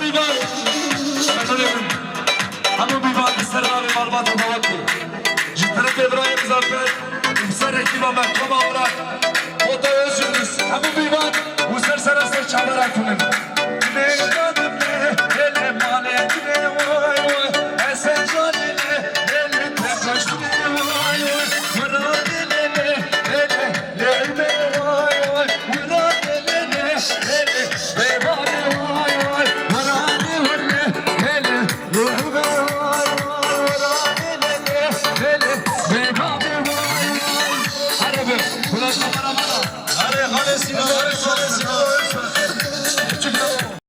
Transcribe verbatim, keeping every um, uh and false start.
Bîvan, memnûnê min. Hemû bîvan li ser navê malbata Dawetê. Ji terefê birayê Muzaffer û ser ekîba me Koma Awrak, Kota Özyunus, hemû bîvan û ser sera ser çavera tûnin.